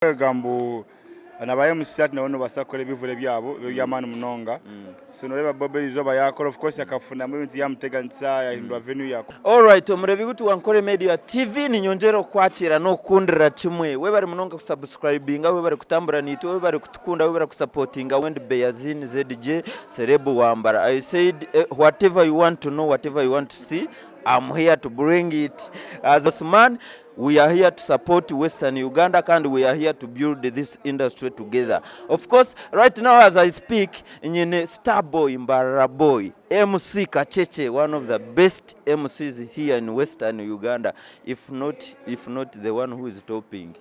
Kwega mbu na ba MC hati nabo nibabaasa kukora ebivure byabo bibe by'amaani munonga. So noreeba Bobi erizooba yaakora of course akafunamu ebintu byamuteganisa yahindura venue yaakora. Alright omurebi gutu wa Nkore Media TV ninyongyera okukwakira n'okukundira kimwe. Webare munonga kusubscribinga, webare kutambura naitwe, webare kutukunda, webare kusapotinga Wendy Beyazin ZJ Celeb Wambara. I said eh, whatever you want to know, whatever you want to see, I'm here to bring it. As Osman, We are here to support Western Uganda kandi we are here to build this industry together. Of course, right now as I speak, nyine Starboy Mbarara Boy, MC Kacheche, one of the best MCs here in Western Uganda, if not, if not the one who is topping.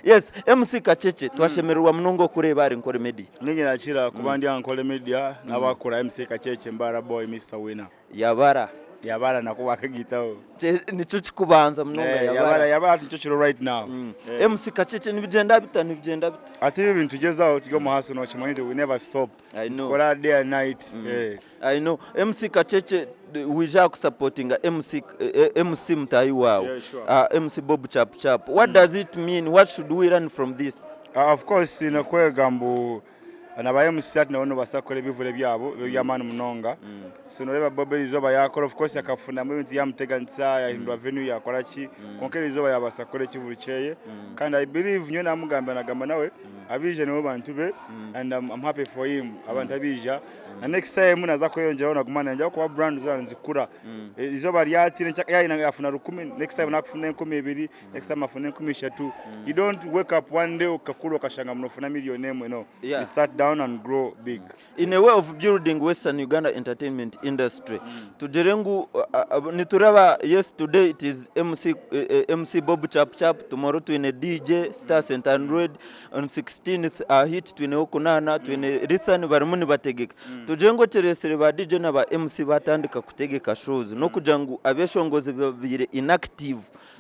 Yes, MC Kacheche, twashemererwa munonga okureeba ahari Nkore Media. Ninye nakira kuba ndi aha Nkore Media n'abakura MC Kacheche Mbarara Boy Mister Winner. Yabara. Yabara nako wakagitaho. Nikyo kikubanza munonga eh, yabara. Yabara yabara nikyo kiro right now. Mm. MC Kacheche nibigyenda bita nibigyenda bita? Ati ibi bintu tugyezaho turi omu hustle nokimanya nti we never stop. I know. Tukora day and night. Eh. I know. MC Kacheche wija kusupportinga MC eh, eh, MC mutahi wawe. Yeah, sure. MC Bob Chap Chap. What does it mean? What should we learn from this? Of course nokwega mbu Na ba MC hati nabo nibabaasa kukora ebivure byabo bibe by'amaani munonga. So noreeba Bobi erizooba yaakora of course akafunamu ebintu byamuteganisa yaahindura venue yaakora ki kwonka erizooba yaabaasa kukora ekivuru kyeye kandi I believe nyowe naamugambira naagamba nawe abaija nibo bantu be and I'm happy for him abantu abaija na next time naaza kweyongyeraho naguma nayongyeraho ahabw'okuba brand zoona nizikura. Eizooba ryatire yaaba yaafuna rukumi next time naakufuna 2000. Next time afune 3000. You don't wake up one day okakura okashanga ngu nofuna million emwe no. Yeah. You start down and grow big. In a way of building Western Uganda entertainment industry tugire ngu nitureba yes today it is MC, MC Bob Chap Chap tomorrow twine DJ Star St Android on 16th hit twineho Kunana twine Rithan barimu nibategeka tugire ngu ekiresire ba DJ na ba MC batandika kutegeka shows n'okugira ngu abeshongozi babaire inactive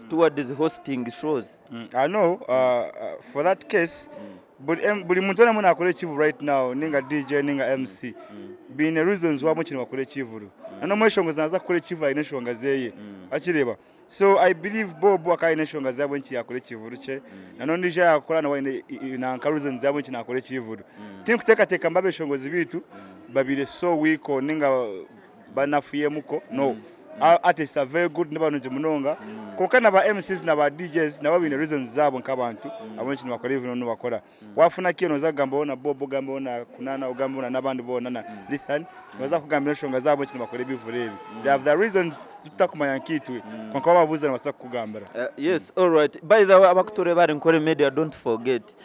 towards hosting shows. I know for that case buri M- buri muntu arimu nakora ekivuru right now ninga DJ ninga MC biine reasons wabwe ki nibakora ekivuru na n'omweshongozi naza kukora ekivuru aine enshonga zeye akireba so I believe Bob akaba aine enshonga ze ahabw'enki yakora ekivuru kye na n'ondijo yakora nawe aine nanka reasons ze ahabw'enki nakora ekivuru tinkuteekateeka ngu abeshongozi biitu babaire so weak or ninga banafuyemuko no Artists are very good nibarungi munonga kwonka na ba MCs na ba DJs nabo baine reasons zaabo nk'abantu ahabw'enki nibakora ebi nibakora. Wafuna ki noza kugambaho na Bob ogambeho na Kunana ogambeho na n'abandi boona na Lithan nibaza kukugambira enshonga zaabo ahabw'enki nibakora ebivura ebi. They have their reasons tutakumanya nkaitwe kwonka wababuuza nibabaasa kukugambira. Yes alright by the way abakutureeba ahari Nkore Media don't forget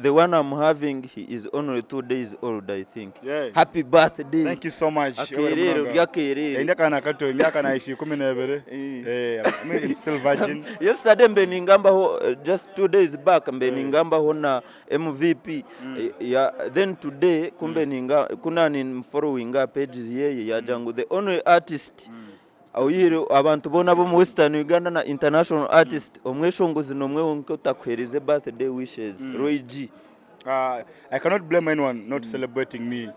The one I'm having he is only 2 days old I think. Yeah. Happy birthday. Thank you so much. Akeerere ori akeerere. Ndi akaana kato emyaka nahika 12. Eh. Eh, I'm still virgin. Yesterday mbe ningambaho just 2 days back mbe ningambaho na MVP ya, then today kumbe ninga kuna ni following up pages yeye yagira ngu the only artist oyihire abantu boona ab'omu Western Uganda na international artist omweshongozi n'omwe wonka otakuheereze birthday wishes Roy G. I cannot blame anyone not celebrating me.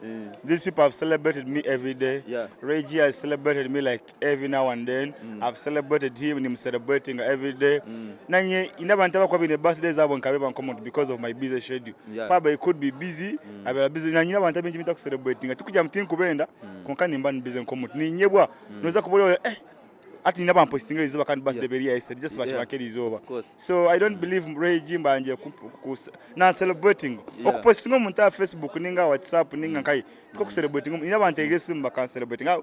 These people have celebrated me every day. Ray G has celebrated me like every now and then. I've celebrated him, I'm celebrating every day. Nanye ine abantu abakuba baine birthday zabo nkabeba nk'omuntu because of my busy schedule. Probably could be busy, abeera busy. Nanye abantu abaingi ntakucelebratinga. Tikugira ngu tinkubenda, kwonka nimba ndi busy nk'omuntu. Ninyebwa, noza kuba ori eh hati nyine abampostinga erizooba kandi birthday eri ya yesterday, just bakibaka erizooba. Of course. So I don't believe Ray G mbangire ku, ku, na celebrating. Okupostinga omuntu aha Facebook ninga aha WhatsApp ninga nkahi, tikwo kucelebratinga omuntu. Nyine abanteerire esimu bakancelebratinga.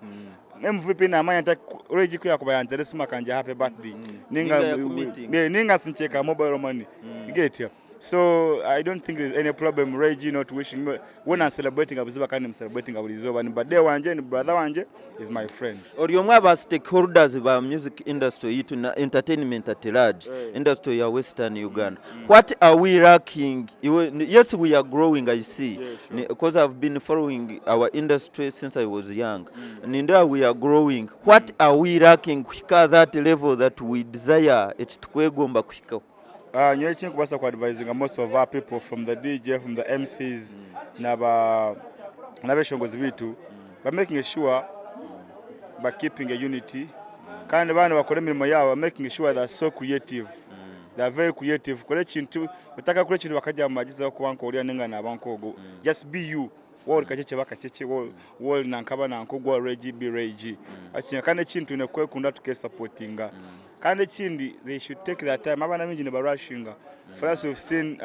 MVP namanya nti Ray G ku yakuba yanteera esimu akangira happy birthday. Ninga Ninga yakumeetinga. eh, ninga nsinkyeka mobile money. You get ya? So I don't think there's any problem Ray G not wishing me when I'm celebrating abuziba kandi I'm celebrating buri izooba ni birthday wangye ni brother wangye is my friend. Ori omwe aha ba stakeholders ba music industry yitu na entertainment at large, industry ya Western Uganda. What are we lacking? Iwe, yes we are growing I see, Yeah, sure. Because I've been following our industry since I was young. Nindeeba we are growing. What are we lacking kuhika that level that we desire eki tukwegomba kuhikaho? Nyowe eki nkubaasa ku advisinga most of our people from the DJ, from the MCs naba n'abeshongozi baitu ba making sure ba keeping a unity kandi baaba nibakora emirimo yaabo ba making sure they are so creative. They are very creative. Kora ekintu, otakakora ekintu bakagira ngu bagyezaho kuba nk'oriya ninga naba nk'ogu. Just be you. Waaba ori Kakye ba Kakye, waaba ori nanka ba nanka, waaba ori Ray G be Ray G. Kandi ekindi twine kwekunda tukesapotinga. Kandi ekindi they should take their time. Abaana baingi nibarashinga. For us we've seen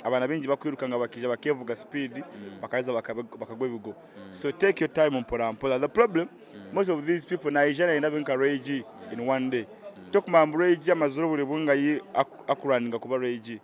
abaana baingi bakwirukanga bakaija bakevuga speed bakaheza bakagwa ebigo. So take your time mpora mpora. The problem most of these people naija nayenda abe nka Ray G in one day. Tokumanya ngu Ray G amazire obwire bwingahi akuraninga kuba Ray G.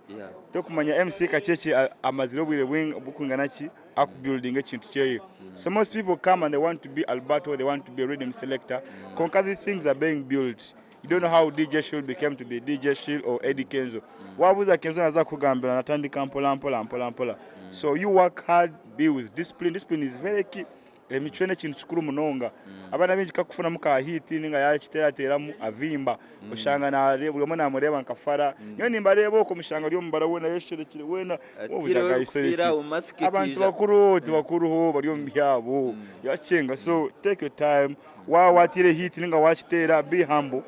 Tokumanya MC Kakyekye amazire obwire burikwingana ki akubuildinga ekintu kyeye. So most people come and they want to be Alberto, they want to be a rhythm selector. Kwonka these things are being built. You don't know how DJ Shield became to be DJ Shield or Eddie Kenzo. Wabuuza Kenzo naza kukugambira natandika mpola mpola mpola mpola. So you work hard, be with discipline. Discipline is very key. Emicwe n'ekintu kikuru munonga. Abaana baingi ku arikufunamu ka hit ninga yakiteerateramu avimba oshanga nareeba buri omwe namureeba nka fara. Nyowe nimbareeba okwo omushanga ari omubara weena ayesherekire weena Atiireho ebikufiira omu masiki Abantu ekaija. bakuru tibakuruho bari omu byabo yakyenga so take your time waaba watiire hit ninga wakiteera be humble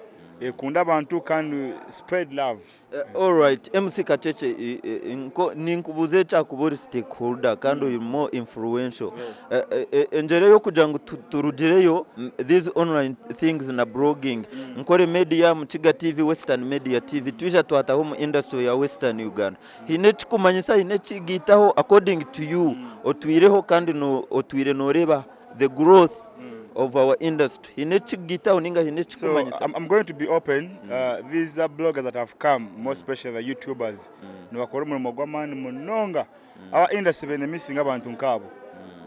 kunda abantu kandi spread love. Alright MC Kacheche ninkubuuza eki ahakuba ori stakeholder kandi ori more influential. Engyera ey'okugira ngu turugireyo these online things na blogging, Nkore Media, Mukiga TV, Western Media TV, twija twataho omu industry ya Western Uganda. Haine ekikumanyisa, haine ekigaitaho according to you otwireho kandi otwire nooreeba the growth of our industry haine ekikugaitaho ninga haine So ekikumanyisa? I'm going to be open. These are bloggers that have come, more especially the YouTubers. Nibakora omurimo gw'amaani munonga. Our industry baine missing abantu nk'abo.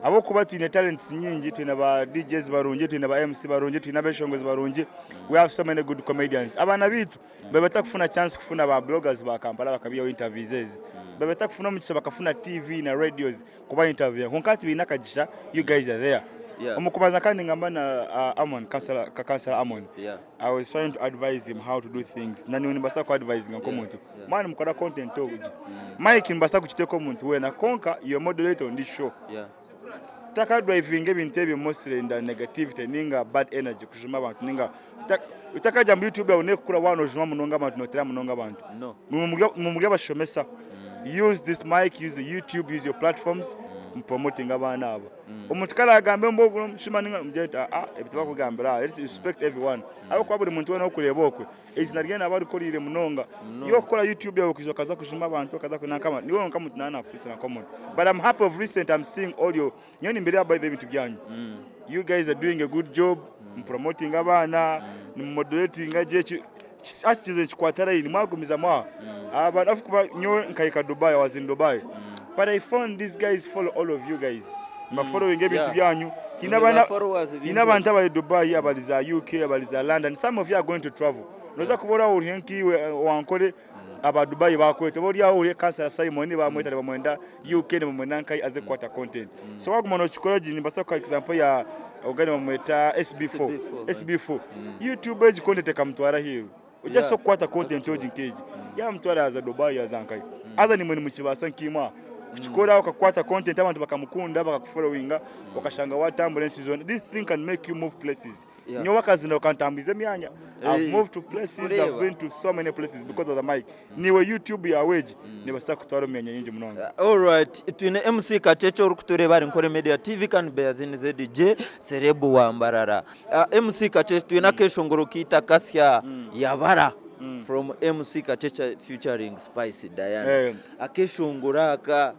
Ahabw'okuba twine talents nyingi, twine ba DJs barungi, twine ba MC barungi, twine abeshongozi barungi. We have so many good comedians. Abaana baitu babe batakufuna chance kufuna ba bloggers ba Kampala bakabihaho interviews ezi. Babe batakufuna omugisha bakafuna TV na radios kuba interview kwonka hati baine akagisha you guys are there. Yeah. Omu kubanza kandi ningamba na Amon, Councillor, Councillor Amon. Yeah. I was trying to advise him how to do things. Na niwe nimbaasa ku advisinga nk'omuntu. Yeah. Mwana mukora content ogu. Mic nimbaasa kugiteeka omuntu weena kwonka you're a moderator on this show. Yeah. Taka drivinga ebintu ebyo mostly in the negativity ninga bad energy kujuma abantu ninga otakajya mu YouTube yawe nekukura waaba nojuma munonga abantu notera munonga abantu. No. Mumuri abashomesa. Use this mic, use the YouTube, use your platforms mm. promoting abaana abo. Omuntu kare agambe mbu ogu n'omushuma ninga mugire nti aa ebi tibakugambira aha. Respect everyone. Ahabw'okuba buri muntu weena orikureeba okwe Eizina rye naaba arikoriire munonga. Iwe okukora YouTube yawe okaija okaza kujuma abantu okaza kunanka abantu niiwe wenka omuntu naaba nakusiisira nk'omuntu. But I'm happy of recent I'm seeing all your nyowe nimbireeba by the way ebintu byanyu. You guys are doing a good job mupromotinga abaana nimumoderatinga gye eki hakikize nikikwata layini mwagumizamu aho. Abantu ahabw'okuba nyowe nkahika Dubai I was in Dubai but I found these guys follow all of you guys. Nibafollowinga ebintu byanyu. Haine Mwine abaana ba followers haine bingi. abantu abari Dubai, abari za UK, abari za London. Some of you are going to travel. Noza kuba ori aho ori nk'iwe wankore aba Dubai bakweta oba ori aho ori Kansala Simon bamweta nibamwenda UK nibamwenda nkahi aze kukwata content. So waguma nokikora gye nimbaasa kukuha example ya ogu nibamweta SB4. SB4, SB4. YouTube egi content ekamutwara aheeru. Ojja Yeah. so kukwata content egi nk'egi yamutwara yaza Dubai yaza nkahi. Haza nimwe nimukibaasa nkaimwe aha kukikora okakwata content abantu bakamukunda bakakufollowinga okashanga watambura ensi zoona. This thing can make you move places. Yeah. Nyowe akazina kantambuize emyanya. I've Eh, moved to places, I've kureeba. been to so many places because of the mic. Niiwe YouTube yaawe egi nebaasa kukutwara omu myanya mingi munonga. Alright, twine MC Kacheche orikutureeba ari Nkore Media TV kandi Beyazini ZJ Celeb wa Mbarara. MC Kacheche twine akeshongoro keitu akasya Yabara from MC Kacheche featuring Spice Diana. Eh. Akeshongoro aka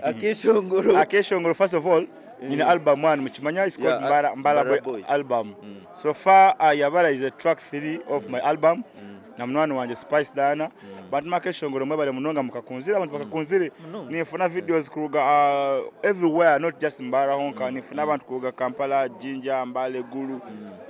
akeshongoro Akeshongoro first of all nyine album one mukimanya is called Yeah, Mbara, Mbara Mbara Boy Boy. album. So far Yabara is a track 3 of my album. Na munywani wangye Spice Diana. Bantu akeshongoro mwebare munonga mukakunzire abantu bakakunzire. Munonga. Ninfuna videos kuruga everywhere not just Mbara honka ninfuna abantu kuruga Kampala, Jinja, Mbale, Gulu,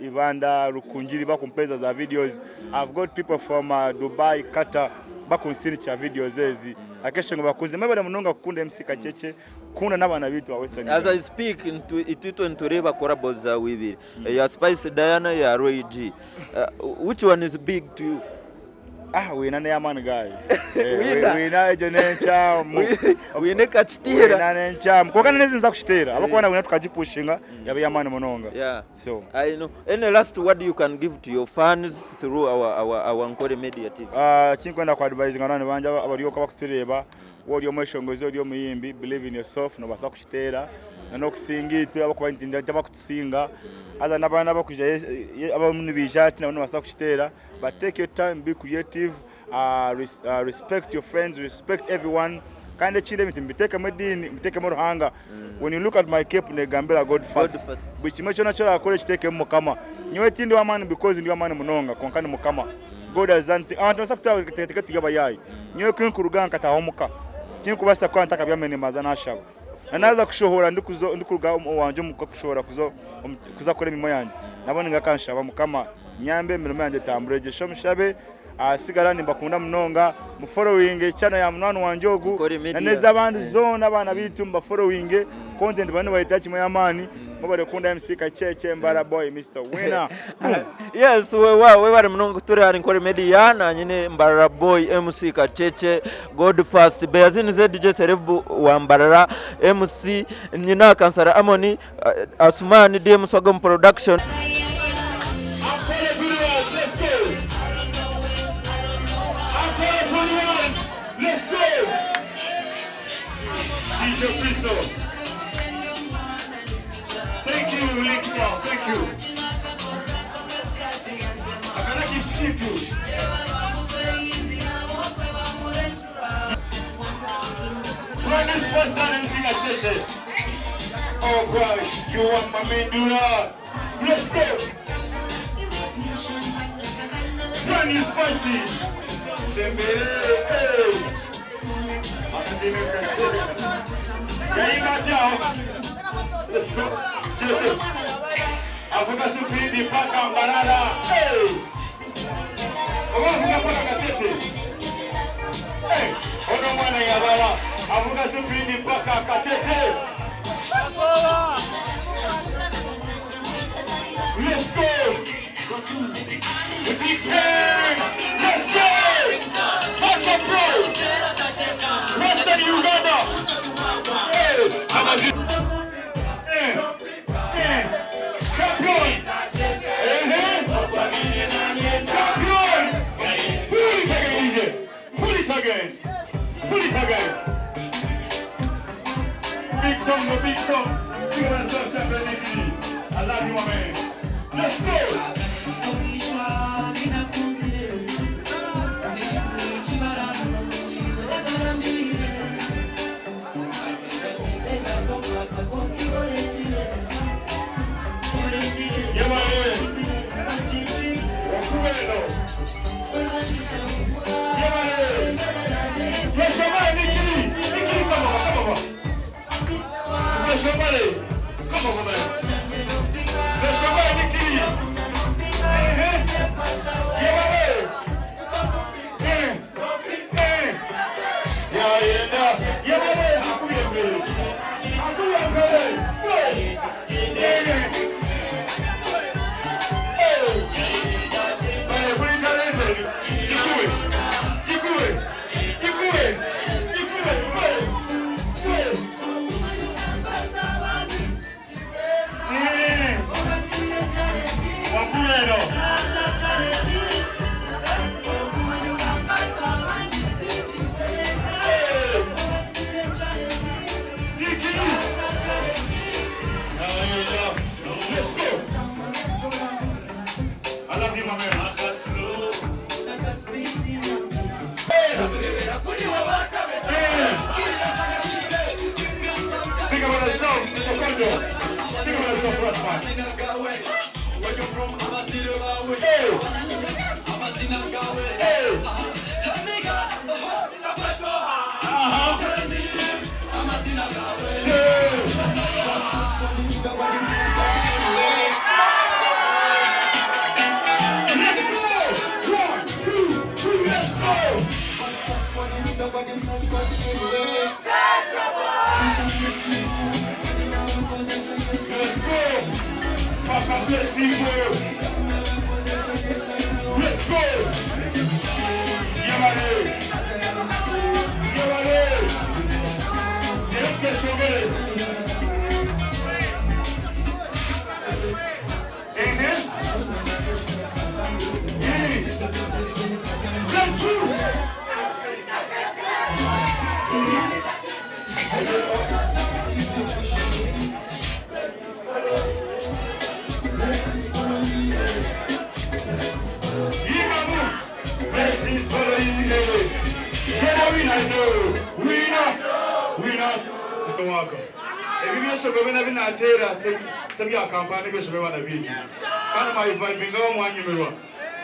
Ibanda, Rukungiri bakumpeza za videos. I've got people from Dubai, Qatar bakunsindikira videos ezi. Akeshongoro bakunzire mwebare munonga kukunda MC Kacheche. Kunda n'abaana baitu ba Western As Uganda. I speak itwe nitureeba collabos zaawe ibiri eya Spice Diana eya Roy G. Which one is big to you? Ah, wina n'ey'amaani gaayo. Wina. Wina egyo n'enkyamu. Wina ekakiteera. Wina n'enkyamu. Kwonka n'ezi nza kukiteera. Ahabw'okuba na wina tukagipushinga yaba ey'amaani munonga. Yeah. So. I know. Any last word you can give to your fans through our, our, our Nkore Media TV? Ah, ekinkwenda ku advisinga banywani bangye abari okwo abakutureeba, waaba ori omweshongozi ori omuyimbi, believe in yourself, noobaasa kukiteera. Na n'okusinga itwe ahabw'okuba itwe abakutusinga, haza n'abaana abakwija abarimu nibaija hati nabo nibabaasa kukiteera. But take your time, be creative, respect your friends, respect everyone. Kandi ekindi ebintu mubiteekemu ediini, muteekemu Ruhanga. When you look at my cap negambira God first. Buri kimwe kyona eki orakora okiteekemu Mukama. Nyowe tindi w'amaani because ndi w'amaani munonga kwonka ni Mukama. God has done things. Abantu nibabaasa kuteekateeka turi abayaayi. Nyowe ku ndikuruga aha nkataaha omuka, ekinkubaasa kukora ntakabyamire nimbanza naashaba. Na naaza kushohora ndikuruga owangye omuka kushohora kuza kukora emirimo yangye, nabwo ningaruka nshaba Mukama nyambe emirimo yangye etambure gye. So mushabe ahasigara nimbakunda munonga, muforowinge channel ya munywani wangye ogu Nkore na media. n'ez'abandi zoona abaana baitu mubaforowinge, content bariyo nibareetera kimwe ey'amaani. Mwebare kukunda MC Kacheche Mbara Boy Mister Winner. Boom! Yes, wewa webare munonga kutura ahari Nkore Media nanye ni Mbarara Boy MC Kacheche God First Beyazini ZJ Celeb wa Mbarara MC Nyina Kansara Amoni Asumani DM Swaga omu production. Ankole 21, let's go! Ankole 21, let's go! DJ Crystal. Thank you, Linkma, thank you. Aka n'akishikitu. Run this person and sing a session. Oh gosh, you want my Mindura. Let's go. Brand new spicy. Sembere. Hey. Yayimba atya? Let's go. Jesse. Avuga supindi paka Mbarara. Hey. Oba avuga paka Katete. Hey. Ono omwana yabala. Avuga supindi paka Katete. Let's go. The Big Bang. Let's go. Paka Pro. Western Uganda. Hey. Amazi. Eh. Eh. Champion. Eh. Champion. Pull it again, DJ. Pull it again. Pull it again. Big song, the big song. Sing yourself, champion Nikki. I love you, my man. Let's go. Yeah, man. Wakubeno. Yeah, man. Pressure, Nikki. Nikki, come on, come on. Pressure, come on, man. Pressure, Nikki. Yeah, man. Eh, eh. Yeah, yeah, yeah, man. Akuya mbere. Akuya mbere. Go. Eh. Hey. Hey, very talented. Jikuwe. Jikuwe. Jikuwe. Jikuwe. Go. Go. Eh. Wakubeno. Hey. Nikki. Let's go. I love you, my man. Hey. Hey. Think about yourself, Mr. Kondo. Think about yourself first, man. Hey. Hey. Yeah. Let's go! One, two, three, let's go! Let's go! Papa bless you, bro. Let's go! Yebare! Yebare! Rero tweshongore. Ehe. Yee. Thank you. Yigamu. Blessings follow you. Yeah, winner, no. Winner. Winner. Mwaka. Ebi byeshogo byona binateera tebyakampani byeshogo byona bingi kandi mwayivibingaho mwanyumirwa.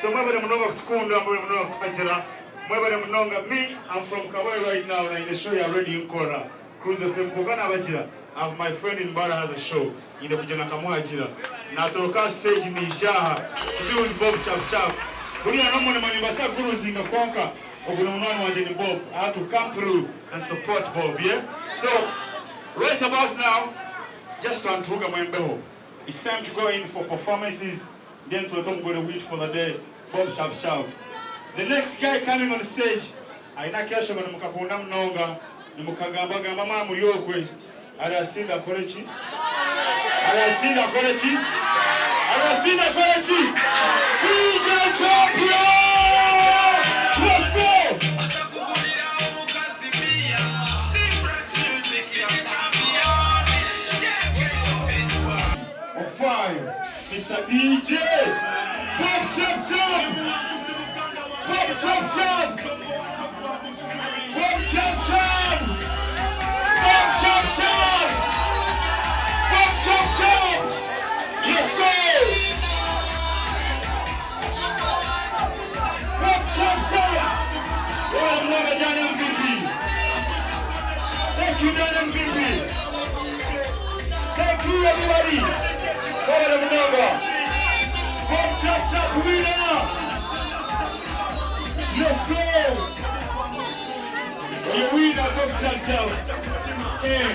So mwebale munonga kutukunda, mwebale munonga kutuhagira, mwebale munonga. Me, I'm from Kabale right now na in show ya Radio Nkora Cruise FM kuko nabagira. I have my friend in Bara has a show nyine kugenda nkamuhagira natoroka stage nijaha to be with Bob Chap Chap. Buriya no muntu manyumba kuruzinga konka ogu ni munwani wanje ni Bob. I had to come through and support Bob, yeah. So right about now, just Antuga Mwembeho, it's time to go in for performances, then to go to wait for the day. Bob Chap Chap, the next guy coming on stage, aina kesho bano mukakunda munonga nimukagambagamba mwa muryokwe arasinda akore ki, arasinda akore ki, arasinda akore ki? CJ Champion, let's go. Akakuvulira omukazi mia. Different music, champion. Of five, Mr. DJ Bob Chap Chap. Bob Chap Chap. Bob Chap Chap. Bob Chap Chap. Bob Chap Chap. Let's go. Bob Chap Chap. Well, I'm Dan MVP. Thank you, Dan MVP. Thank you, everybody. Baba Munonga. Bob Chap Chap winner. Let's go. Oyo winner, Bob Chap Chap. Eh.